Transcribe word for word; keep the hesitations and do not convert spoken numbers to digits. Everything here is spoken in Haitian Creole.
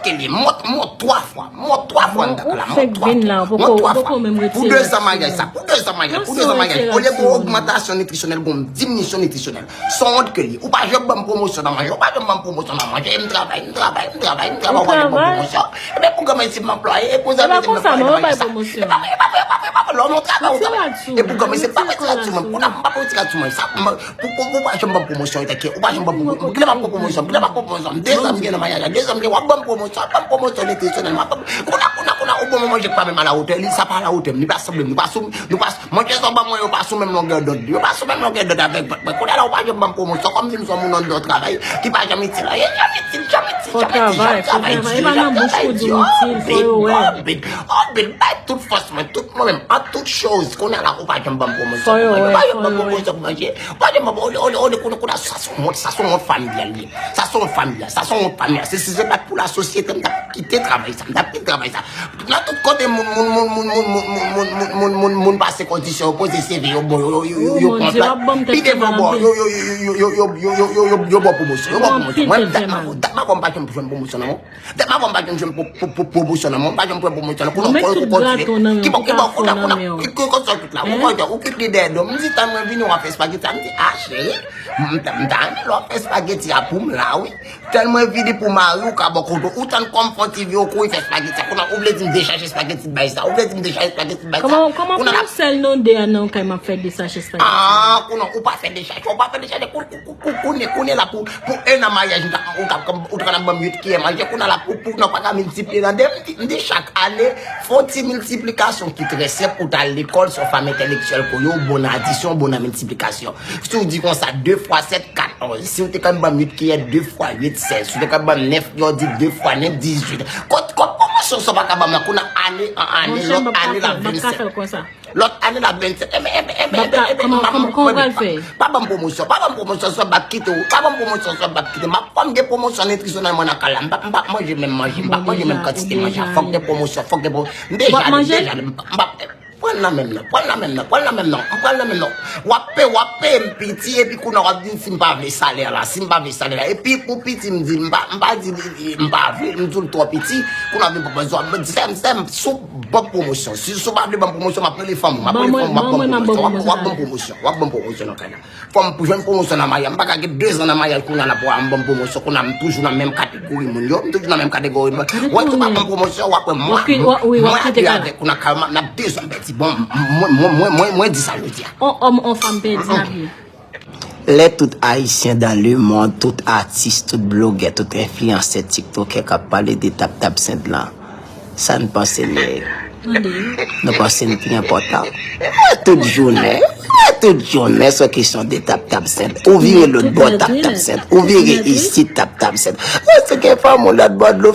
ke li, mont, mont twa fwa, mont twa fwa anndan la, mont twa fwa, mont twa fwa. Pou de zan maryaj sa, pou de zan maryaj, pou de zan maryaj, olye gon ogmantasyon nitrisyonèl, gon diminisyon nitrisyonèl. Se yon wont ke li. Ou pa janm ban m pwomosyon nan manje, ou pa janm ban m pwomosyon nan manje. M travay, m travay, m travay, m travay, ou pa janm ban m pwomosyon. Ebyen pou granmesi m anplwaye, e pou zanmi m anplwaye nan maryaj sa. E pa vre, e pa vre, e pa vre, e pa vre, lè w nan travay, ou travay. E pou granmesi, pa retire sou mwen. Kounye a m pa retire sou mwen. Sa, m, pou, pou, pou pa janm ban m pwomosyon, ou pa janm ban m pwomosyon. Kilè m ap pran pwomosyon? Kilè m ap pran pwomosyon? De zan m gen nan maryaj la, de zan m gen, w ap ban m pwomosyon, w ap ban m pwomosyon nitrisyonèl, m ap ban m, kounye a, kounye a, kounye a, ou ban m yon manje k pa menm alawotè li, sa pa alawotè m, li pa sanble m, li pa sou, nou pa, manje sa w ban mwen yo pa sou menm longè dond, yo pa sou menm longè dond avèk vant mwen. Kounye a la, ou pa janm ban m pwomosyon, kòmsi m se yon moun anndan yon travay, ki pa janm itil anyen, janm itil, janm itil, janm itil, janm travay di, janm travay di, oh, big, oh, big, oh, big, bay tout fòs mwen, tout mwen menm, an tout choz, kounye a la, ou pa janm ban m pwomosyon pou manje, ou pa janm ban m pwomosyon pou manje, ou pa janm ban m, olye, olye, olye, kounye, kounye a, sa se yon wont, sa se yon wont familyal li ye, sa se yon wont familyal, sa se yon wont familyal, se, se, se bat pou lasosyete, m t ap kite travay sa, m t ap kite travay sa. Nan tout kote moun, moun, moun, moun, moun, moun, moun, moun, moun, moun, moun pase kondisyon, yo poze C V yo, bon, yo, yo, yo, yo, yo pran plat. Pi devan bò, yo, yo, yo, yo, yo, yo, yo, yo, yo, yo ba w pwomosyon, yo ba w pwomosyon. Mwen, dat m ap, dat m ap, m pa janm jwenn pwomosyon nan mwen. Dat m ap, m pa janm jwenn pwo-, pwo-, pwo-, pwomosyon nan mwen, m pa janm pran pwomosyon nan. Kounye a w kontine. Ki bò, ki bò, kounye a, kounye a, ki, ki konsèy tout la? Ou kontan, ou kit li dèyè do m. M di, tann mwen vini, w ap fè espageti a. M di, a, cheri, m ta, m ta renmen lè w ap fè espageti a pou m la, wi. Tann mwen vini pou mari w ka bò kote w. Ou tann kòm fon ti vi w kouri fè espageti sa. Kounye a ou vle di m dechache espageti bay sa. Ou vle di m dechache espageti bay sa. Kòman, kòman pou yon sèl nou de a nan yon kay m ap fè dechache espageti? Ah, kounye a ou pa fè dechache, ou pa fè dechache. Kou-, kou-, kou-, kou-, kounye, kounye la pou, pou en an maryaj, ou ta, ou ta, ou ta ban m uit kiyè manje. Kounye a la pou, pou, non, pa ka miltipliye nan de. M di, m di chak ane, fon ti miltiplikasyon ki trè senp, ou ta al lekòl, se yon fanm entèlektyèl ke w ye, w bon nan adisyon, w bon nan miltiplikasyon. Si w di konsa, de fwa sèt, katòz. Si w te konn ban m uit kiyè, de fwa uit, sèz. Si w te konn ban m nèf, yo di de fwa nèf, dizuit. Kot, kot pwomosyon sa w pa ka ban m nan? Kounye a ane an ane, lòt ane l ap vennsèt. Lòt ane l ap vennsèt. Enben, enben, enben, enben, enben, pa ban m pwomosyon, pa ban m pwomosyon, sa w ap kite w. Pa ban m pwomosyon, sa w ap kite. M ap, fò m gen pwomosyon nitrisyonèl mwen nan kay la. M p ap, m p ap manje menm manje, m p ap manje menm kantite manje. Fòk gen pwomosyon, fòk gen pwomosyon. M deja, m deja, m p ap, pran nan men m nan, pran nan men m nan, pran nan men m nan, m pran nan men m nan. W ap pe, w ap peye m piti, epi kounye a w ap di m si m pa vle salè la, si m pa vle salè la. Epi pou piti m di, m pa, m pa di li, li, m pa vle, m di w l twò piti, kounye a vin pran pwomosyon. M di, sè m, sè m, si w ban m pwomosyon, si, si w pa vle ban m pwomosyon, m ap rele fanm ou, m ap rele fanm ou, m ap ban m pwomosyon, w ap, w ap ban m pwomosyon, w ap ban m pwomosyon nan kay la. Fò m jwenn pwomosyon nan maryaj. M pa ka gen de zan nan maryaj kounye a n ap wè m ban m pwomosyon, kounye a m toujou nan menm kategori moun yo. M toujou nan menm kategori moun. Wè, tou pa ban m pwomosyon, w ap wè mwen, mwen, mwen ap viv avèk ou nan kay, m ap de zan m pèdi. Bon, mwen, mwen, mwen, mwen, mwen di sa jodi a. On òm, on fanm pèdi avè. Lè tout ayisyen dans le monde, tout atis, tout blogè, tout enfliyansè, tiktokè k ap pale de tap tap sent lan, sa n panse de yo? Nou panse n pi enpòtan? Mwen tout jounen, mwen tout jounen se kesyon de tap tap sent. Ou vire lòt bò, tap tap sent. Ou vire isit, tap tap sent. Mwen se gen fanm ou lòt bò dlo,